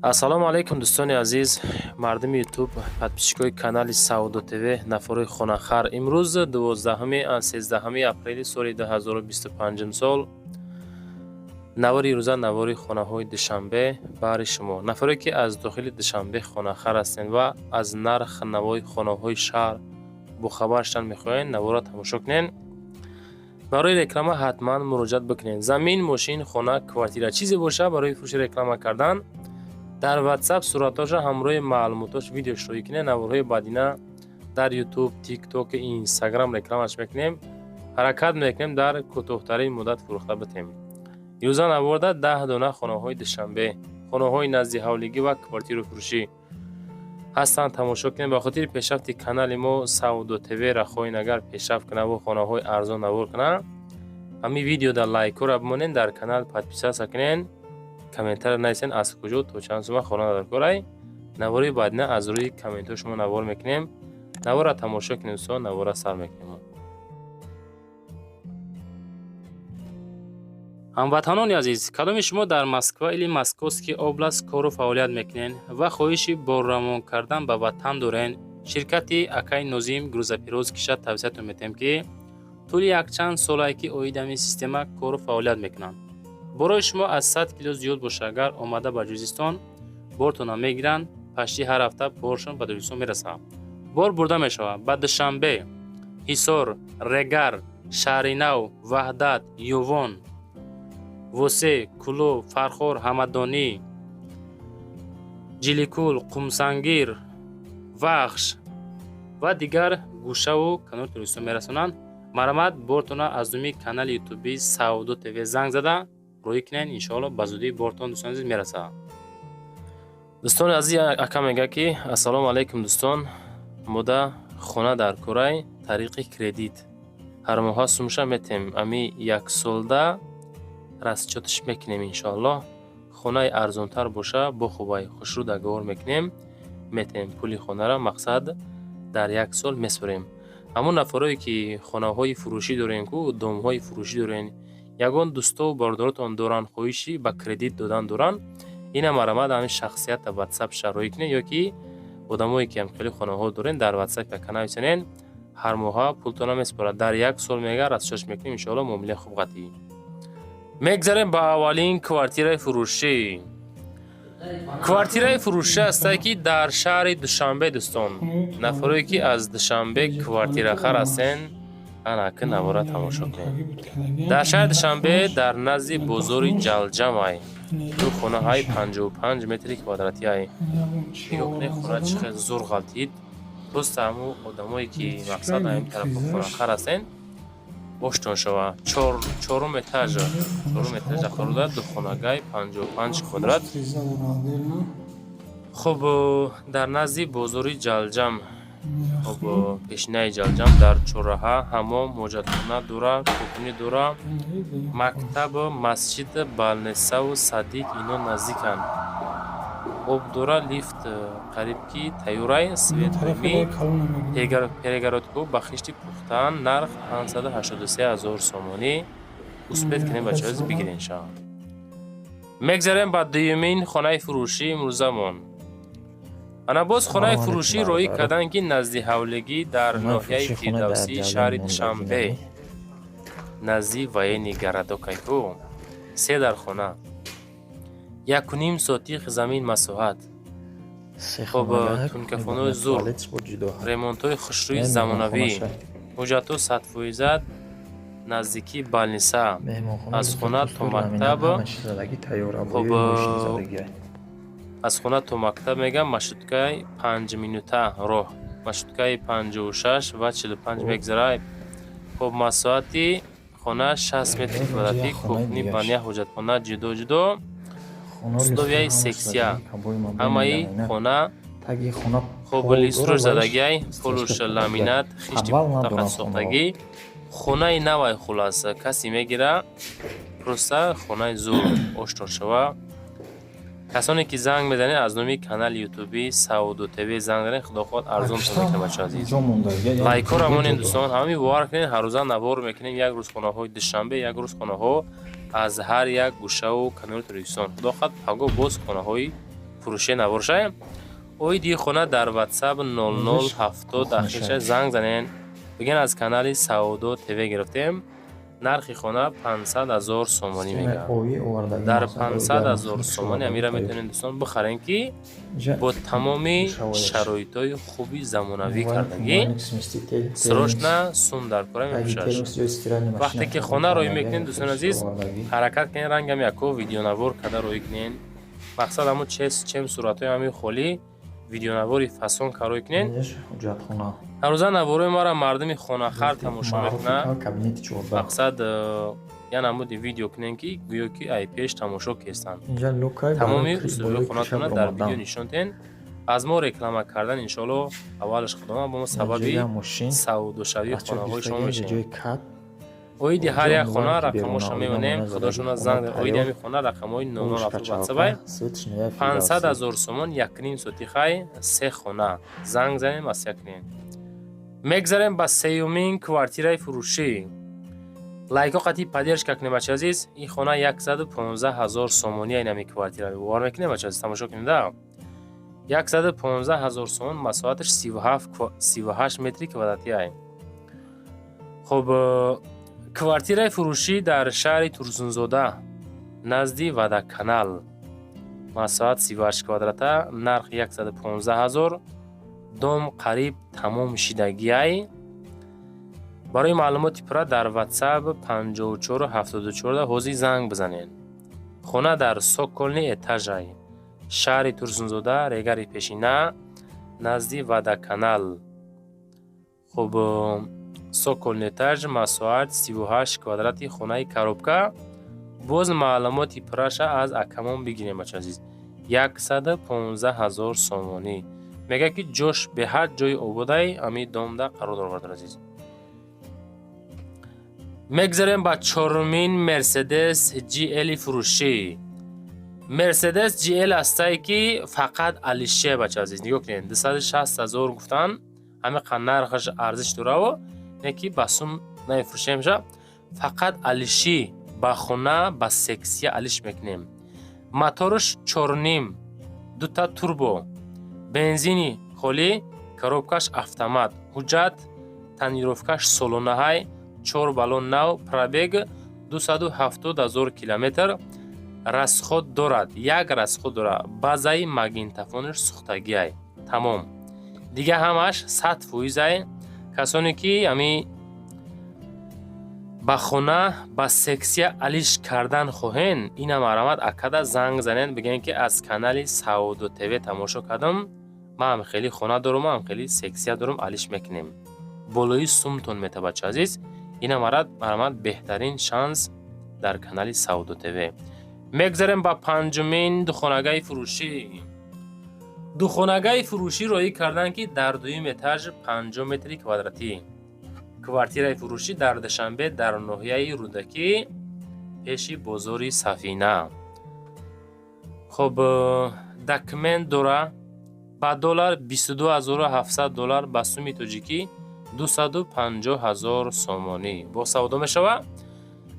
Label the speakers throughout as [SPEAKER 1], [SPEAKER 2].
[SPEAKER 1] Ассалому алайкум, дӯстони азиз, мардуми Ютуб, подписчикои канали Савдо ТВ, нафарои хонахар. Имрӯз 13 апрели соли 2025 сол. Навори ирӯза навори хонаҳои Душанбе баҳри шумо. Нафаре ки аз дохили Душанбе хонахар ҳастед ва аз нарх навои хонаҳои шаҳр бохабар шудан мехоҳед, наворро тамошо кунед. Барои реклама ҳатман муроҷиат бикунед. Замин, мошин, хона, квартира, чизе боша, барои фурӯши реклама кардан дар WhatsApp суратҳоша ҳамроҳи маълумотош видео шоӣ кунед. Наворҳои баъдина дар YouTube, TikTok, Instagram рекламаш мекунем. Ҳаракат мекунем, дар кӯтоҳтарин муддат фурӯхта битем. Ирӯза наворда 10 дона хонаҳои Душанбе, хонаҳои назди ҳавлигӣ ва квартирофурӯшӣ ҳастанд, тамошо кунед. Ба хотири пешрафти канали мо Савдо ТВ хоҳед, агар пешрафт кунаву хонаҳои арзон навор кунад, ҳамин видеода лайкҳоро бимонед, дар канал подписаться кунед, комментария нависед, аз куҷо, то чанд сума хона дар корай. Навори баъдина аз рӯи комментҳои шумо навор мекунем. Наворро тамошо кунед, дӯстон, наворро сар мекунем. Ҳамватанони азиз, кадоми шумо дар Москва или Московский область кору фаъолият мекунед ва хоҳиши борравон кардан ба ватан доред, ширкати акаи Нозим грузоперевозкиша тавсиятон метиҳем, ки тӯли якчанд солае ки оид ҳамин система кору фаъолият мекунанд. Борои шумо аз 100 кило зиёд боша, агар омада ба Ҷузистон бортона мегиранд, пашти ҳар ҳафта боршон ба Тоҷикистон мерасад. Бор бурда мешавад ба Душанбе, Ҳисор, Регар, Шаҳринав, Ваҳдат, Ювон, Восе, Кӯлоб, Фархор, Ҳамадонӣ, Ҷиликул, Қумсангир, Вахш ва дигар гӯшаву канори Тоҷикистон мерасонанд. Марҳамат, бортона аз номи канали ютуби Савдо ТВ занг зада роҳӣ кунед. Иншоалло, ба зудӣ бортон, дӯстони азиз, мерасад. Дӯстони азиз, ака мегӯяд, ки ассалому алайкум, дӯстон, мода хона дар курай, тариқи кредит ҳар моҳа сумша метем, ами як солда расчётш мекунем. Иншоаллоҳ, хонаи арзонтар боша, бо хубай хушрӯ договор мекунем, метем пули хонара, мақсад, дар як сол меспорем. Ҳамон нафарое ки хонаҳои фурӯшӣ дорем ку, домҳои фурӯшӣ дорем, ягон дӯстову бародаротон доранд, хоҳиши ба кредит додан доранд, ина марҳамат, ҳамин шахсията ватсап шароӣ кунед ё ки одамое ки ҳам хеле хонаҳо дорен, дар ватсап яка нависенен, ҳар моҳа пултона меспорад. Дар як сол мега расчётш мекунем, иншоалло, муомилаи хуб қатъӣ. Мегзарем ба аввалин квартираи фурӯшӣ. Квартираи фурӯшӣ ҳастае, ки дар шаҳри Душанбе. Дӯстон, нафарое ки аз Душанбе квартирахар ҳастен, ана ки навора тамошо кунед. Дар шаҳри Душанбе, дар назди бозори Ҷалҷамай, ду хонаҳои 55 метри квадратиай. Нигоҳ кунед, хона чӣ хел зур ғалтид. Просто ҳамун одамое ки, мақсад, ҳамин тарафа хонахар ҳастен, боштон шава. Чорум этаж, чорум этажа қарор дорад, духонагай 55 квадрат. Хуб, дар назди бозори Ҷалҷам, хуб, пешинаи Ҷалҷам, дар чорраҳа, ҳамом, ҳоҷатхона дора, кухня дора, мактаб, масҷид, больницаву садик ино наздиканд. Об дора, лифт қариб ки тайёрай, свет доимӣ, перегородкаҳо ба хишти пухтаанд. Нарх 583 ҳазор сомонӣ. Успеть кунем, бачаҳо, бигирен шава. Мегзарем ба дуюмин хонаи фурӯшии имрӯзамон. Ана боз хонаи фурӯшӣ роҳӣ карданд, ки назди ҳавлигӣ, дар ноҳияи Фирдавсии шаҳри Душанбе, назди военный городокай ку, се дар хона, 1,5 сотих замин масоҳат. Хуб, тункафонои зур, ремонтҳои хушрӯи замонавӣ, ҳуҷҷатҳо 100%, наздикии больница, аз хона то мактаб. Хуб, аз хона то мактаб мегам, маршруткаи 5-минута роҳ, маршруткаи 56 ва 45 мегзарад. Хуб, масоҳати хона 60 метри квадратӣ, кухня, баня, ҳоҷатхона ҷудо ҷудо, условияи сексия ҳамаи хона. Хуб, лисрош задагиай, полуш ламинат, хишти пухта сохтагӣ, хонаи навай. Хулоса, касе мегира, просто хонаи зур ошно шава. Касоне ки занг мезанед, аз номи канали ютуби Савдо ТВ занг занед, худо хоҳад, арзонтон мекунад. Бачаҳо азиз, лайкҳоро монед, дӯстон, ҳамин бовар кунед, ҳаррӯза навор мекунем. Як рӯз хонаҳои Душанбе, як рӯз хонаҳо аз ҳар як гӯшаву канори Тоҷикистон. Худо хоҳад, пагоҳ боз хонаҳои Фурӯши наворшай. Оиди хона дар WhatsApp 0070 ахирша занг занен, бигӯен, аз канали Савдо ТВ гирифтем. Нархи хона 500 ҳазор сомонӣ мегӯяд. Дар 500 ҳазор сомонӣ амира метавонед, дӯстон, бихарем, ки бо тамоми шароитҳои хуби замонавӣ кардагӣ. Срочно сум дар кора мебошад. Вақте ки хона роҳӣ мекунед, дӯстони азиз, ҳаракат кунед, рангам яко видеонавор карда роҳӣ кунед. Мақсад ҳамун чем суратҳои ҳамин холӣ, видеонавори фасон кароӣ кунед. Ҳаррӯза наворои маро мардуми хонахар тамошо мекунад. Мақсад, я намуди видео кунем, ки гӯё ки ай пеш тамошо кестанд. Тамоми услубҳои хонатонро дар видео нишон диҳен. Аз мо реклама кардан, иншоалло, аввалаш худованд бо мо сабаби савдошавии хонаҳои шумо мешавем. Оиди ҳар як хона рақамоша мемонем, худошона занг. Оиди ҳамин хона рақамҳои 0070 ватсабай. 500 ҳазор сомон, якним сотихай, се хона. Занг занем, асия кунем. Мегзарем ба сеюмин квартираи фурӯшӣ. Лайко қатъи поддержка кунем, бача азиз. Ин хона 115 ҳазор сомонӣ. Инами квартира бовар мекунем, бача азиз, тамошо кунед. 115 ҳазор сомон, масоҳаташ 38 метри квадратӣ ай. Хуб, квартираи фурӯшӣ дар шаҳри Турсунзода, назди Водоканал, масоҳат 38 квадрата, нарх 115 ҳазор. Дом қариб тамом шидагиай. Барои маълумоти пурра дар WhatsApp 5474 ҳозир занг бизанед. Хона дар цокольный этажай, шаҳри Турсунзода, Регари пешина, назди Водоканал. Хуб, цокольный этаж, масоҳат 38 квадрати, хонаи коробка. Боз маълумоти пурраша аз акамон бигирем, бача азиз. 115 ҳазор сомонӣ мегӯяд, ки ҷош беҳад ҷои ободай, ами домда қарор дорад, азиз. Мегзарем ба чорумин Мерседес GL фурӯшӣ. Мерседес GL ҳастае, ки фақат алише, бача азиз, нигоҳ кунед. 260 ҳазор гуфтан, ҳамин нархаш арзиш дораву не, ки ба сум намефурӯшем ша. Фақат алиши ба хона ба сексия алиш мекунем. Мотораш чорним, дута турбо, бензини холӣ, коробкаш автомат, ҳуҷҷат, тонировкаш солонаҳай, чор баллон нав, пробег 270 ҳазор километр. Расход дорад, як расход дорад, базаи магнитофонаш сӯхтагиай, тамом. Дига ҳамаш 100%-ай. Касоне ки ами ба хона ба сексия алиш кардан хоҳен, ина марҳамат, акада занг занед, бигӯен, ки аз канали Савдо ТВ тамошо кардам, ман хеле хона дорум, ман хеле сексия дорум, алиш мекунем. Болои сумтон мета, бача азиз. Ина марҳамат, беҳтарин шанс дар канали Савдо ТВ. Мегзарем ба панҷумин духонагаи фурӯшӣ. Духонагаи фурӯшӣ роҳӣ карданд, ки дар дуюм этаж, 50 метри квадратӣ, квартираи фурӯшӣ дар Душанбе, дар ноҳияи Рӯдакӣ, пеши бозори Сафина. Хуб, документ дора. Ба доллар 22 700 доллар, ба суми тоҷикӣ 250 ҳазор сомонӣ бо савдо мешавад.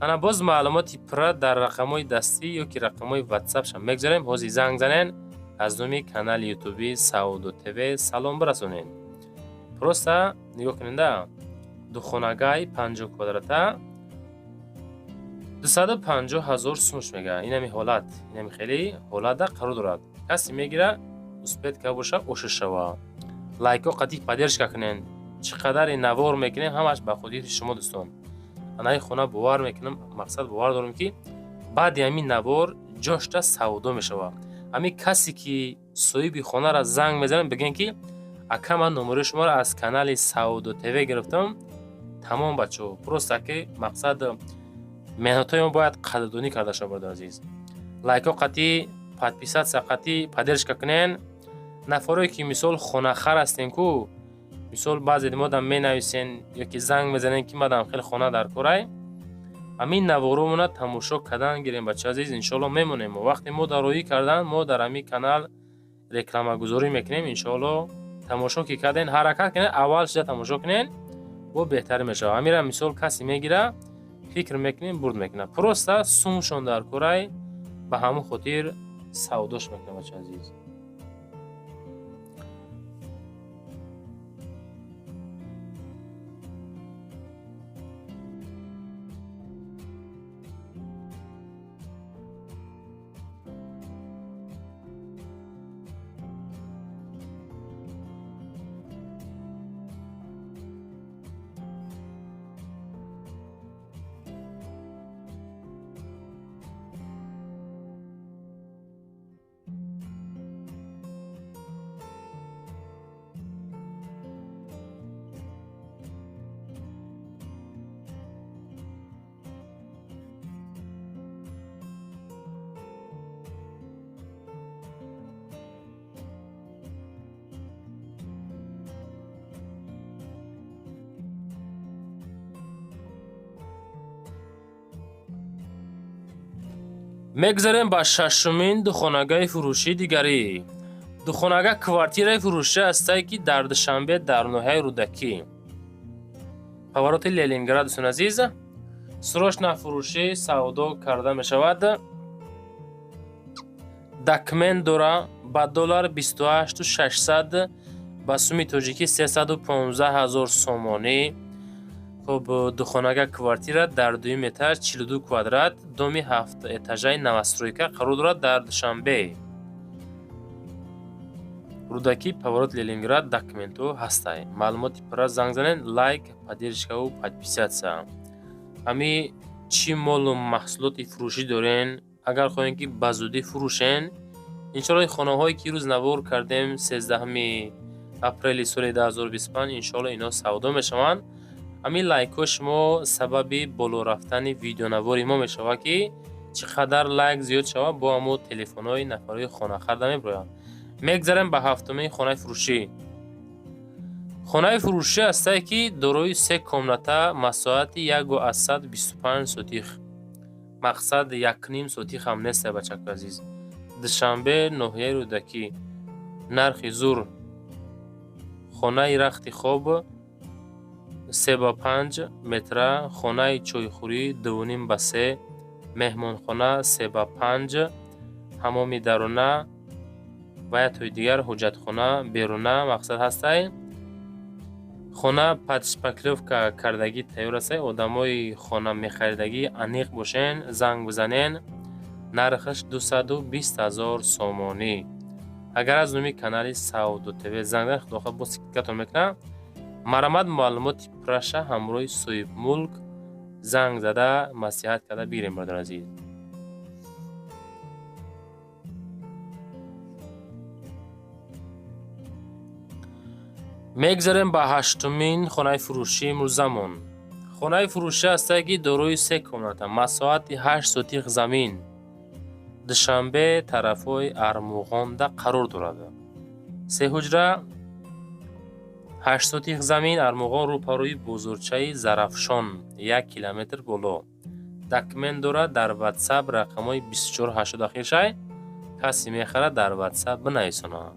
[SPEAKER 1] Ана, боз маълумоти пурра дар рақамҳои дастӣ ё ки рақамҳои ватсапшам мегзарем. Ҳозир занг занен, аз номи канали ютуби Савдо ТВ салом бирасонед. Просто нигоҳ кунеда, духонагай 50 квадрата, 250 ҳазор сумш мега. Инами ҳолат, инами хеле ҳолатда қарор дорад. Касе мегира, успеть ка боша, оша шава. Лайко қатъи поддержка кунен. Чӣ қадаре навор мекунем, ҳамаш ба хотири шумо, дӯстон. Анаи хона бовар мекунам, мақсад, бовар дорам, ки баъди ҳамин навор ҷошта савдо мешавад. Ҳамин касе ки соҳиби хонаро занг мезанад, бигӯем, ки ака, ман номерои шуморо аз канали Савдо ТВ гирифтам. Тамом, бачаҳо, просто ки мақсад, меҳнатҳои мо бояд қадрдонӣ карда шавад, бародари азиз. Лайкҳо қатъи, подписаться қатъи, поддержка кунен. Нафарое ки, мисол, хонахар ҳастем ку, мисол, баъзе модам менависен ё ки занг мезанем, ки мадам хеле хона дар корай, ҳамин наворомона тамошо кардан гирем, бача азиз. Иншоалло, мемонем. Вақте мо дар роҳӣ кардан, мо дар ҳамин канал рекламагузорӣ мекунем. Иншоалло, тамошо ки карден, ҳаракат кунед, аввал шуда тамошо кунен, бо беҳтар мешавад. Ҳамира, мисол, касе мегира, фикр мекунем, бурд мекунад. Просто сумшон дар корай, ба ҳамон хотир савдош мекунад, бача азиз. Мегузарем ба шашумин духонагаи фурӯшии дигарӣ. Духонага квартираи фурӯшӣ ҳастае, ки дар Душанбе, дар ноҳияи Рӯдакӣ, повороти Ленинград. Дӯстони азиз, срочно фурӯшӣ, савдо карда мешавад. Документ дора. Ба доллар 28 600, ба суми тоҷикӣ 315 ҳазор сомонӣ. Хуб, духонага квартира дар дуюм этаж, 42 квадрат, доми ҳафт этажаи новостройка қарор дорад дар Душанбе, Рӯдакӣ, поворот Ленинград. Документҳо ҳастай. Маълумоти пурра занг занед. Лайк, поддержкаву подписаться. Ҳами чӣ молу маҳсулоти фурӯшӣ дорен, агар хоҳем, ки ба зудӣ фурӯшен, иншоалло, хонаҳое ки рӯз навор кардем, 13 апрели соли 2025, иншоалло, ино савдо мешаванд. Ҳамин лайкҳои шумо сабаби боло рафтани видеонавори мо мешавад, ки чӣ қадар лайк зиёд шавад, бо ҳамо телефонҳои нафарҳои хонахарда мебироянд. Мегзарем ба ҳафтумин хонаи фурӯшӣ. Хонаи фурӯшӣ ҳастае, ки дорои се комната, масоҳати 1,25 сотих, мақсад 1,5 сотих ҳам нестай, бачако азиз. Душанбе, ноҳияи Рӯдакӣ. Нархи зур. Хонаи рахти хоб 3 ба 5 метра, хонаи чойхӯрӣ 2,5 ба 3, меҳмонхона 3 ба 5, ҳамоми даруна ва яктои дигар, ҳоҷатхона беруна, мақсад ҳастай. Хона под шпаклёвка кардагӣ тайёр астай. Одамои хона мехаридагӣ аниқ бошен, занг бизанен. Нархаш 220 ҳазор сомонӣ. Агар аз номи канали Савдо ТВ занг занед, худохоҳ, бо скидкатон мекунам. Марамат, маълумоти пурраша ҳамроҳи соҳибмулк занг зада, маслиҳат карда бигирем, бародари азиз. Мегзарем ба ҳаштумин хонаи фурӯшии имрӯзамон. Хонаи фурӯшӣ ҳастае, ки дорои се комната, масоҳати 8 сотих замин, Душанбе, тарафҳои Армуғонда қарор дорад. Се ҳуҷра, 8 сотих замин, Армуғон, рӯпарӯи бозорчаи Зарафшон, 1 километр боло. Документ дорад. Дар Ватсап рақамҳои 2480 ахиршай. Касе мехарад, дар Ватсап бинависонад.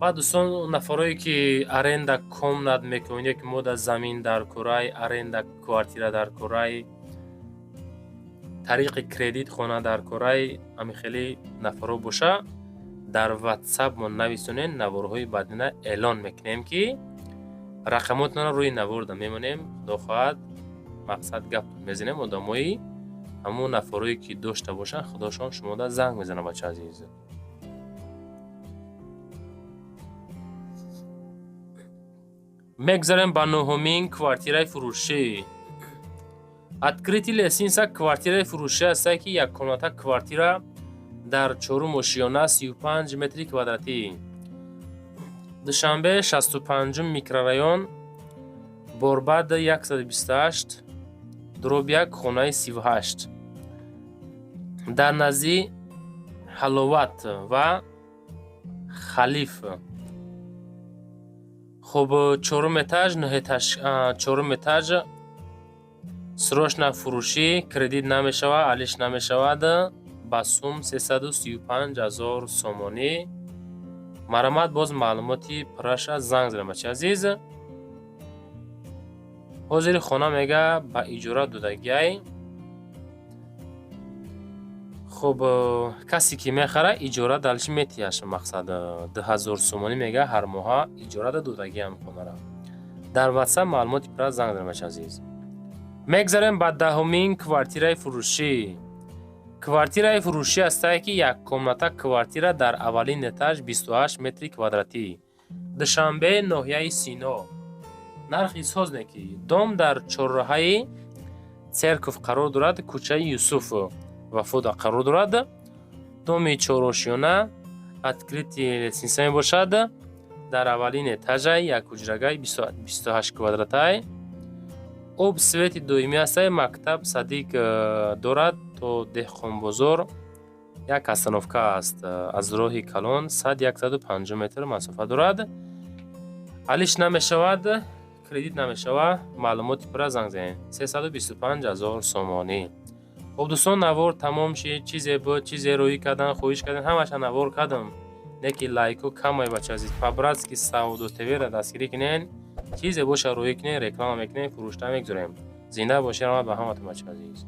[SPEAKER 1] Баъд, дӯстон, нафарое ки аренда комнат мекунед ё ки мо дар замин дар курай, аренда квартира дар курай, тариқи кредит хона дар курай, ҳамин хеле нафарҳо боша, дар Ватсап мо нависонед. Наворҳои баъдина эълон мекунем, ки рақамотонро рӯи наворда мемонем. Худо хоҳад, мақсад, гап мезанем. Одамои ҳамон нафарое ки дошта бошанд, худошон шумода занг мезананд, бача азиз. Мегзарем ба нуҳумин квартираи фурӯшӣ. Открытый лестница. Квартираи фурӯшӣ ҳастае, ки яккомната квартира дар чорум ошиёна, 35 метри квадратӣ, Душанбе, 65-ум микрорайон, Борбад 128/1, хонаи 38, дар назди Ҳаловат ва Халиф. Хуб, чорум этаж, чорум этаж. Срочно фурӯшӣ, кредит намешавад, алиш намешавад. Ба сум 335 ҳазор сомонӣ. Марамат, боз маълумоти пурраша занг занед, бачаи азиз. Ҳозири хона, мега, ба иҷора додагиай. Хуб, касе ки мехара, иҷора далчи метиҳаш, мақсад, 2000 сомонӣ, мега, ҳар моҳа иҷора додагиам хонара. Дар Ватсап маълумоти пурра занг занед, бачаи азиз. Мегзарем ба даҳумин квартираи фурӯшӣ. Квартираи фурӯшӣ ҳастае, ки яккомната квартира дар аввалин этаж, 28 метри квадратӣ, Душанбе, ноҳияи Сино. Нархи созне, ки дом дар чорроҳаи Церков қарор дорад, кӯчаи Юсуф Вафода қарор дорад. Доми чорошёна, открытый лестница мебошад. Дар аввалин этажай, як ҳуҷрагай, 28 квадратай. Об, свети доимӣ ҳастай. Мактаб, садик дорад. То Деҳқонбозор як остановка аст. Аз роҳи калон 100-150 метр масофа дорад. Алиш намешавад. Кредит намешава. Маълумоти пурра занг занед. 325 000 сомонӣ. Хуб, дӯстон, навор тамом шид. Чизе буд, чизе рӯӣ кардан хоҳиш кардем, ҳамаша навор кардам, не ки лайку камай. Бача азиз, по-братски Савдо ТВ-ра дастгирӣ кунен, чизе боша, рӯӣ кунен, реклама мекунем, фурӯшта мегузорем. Зинда бошед, раҳмат ба ҳаматон, бача азиз.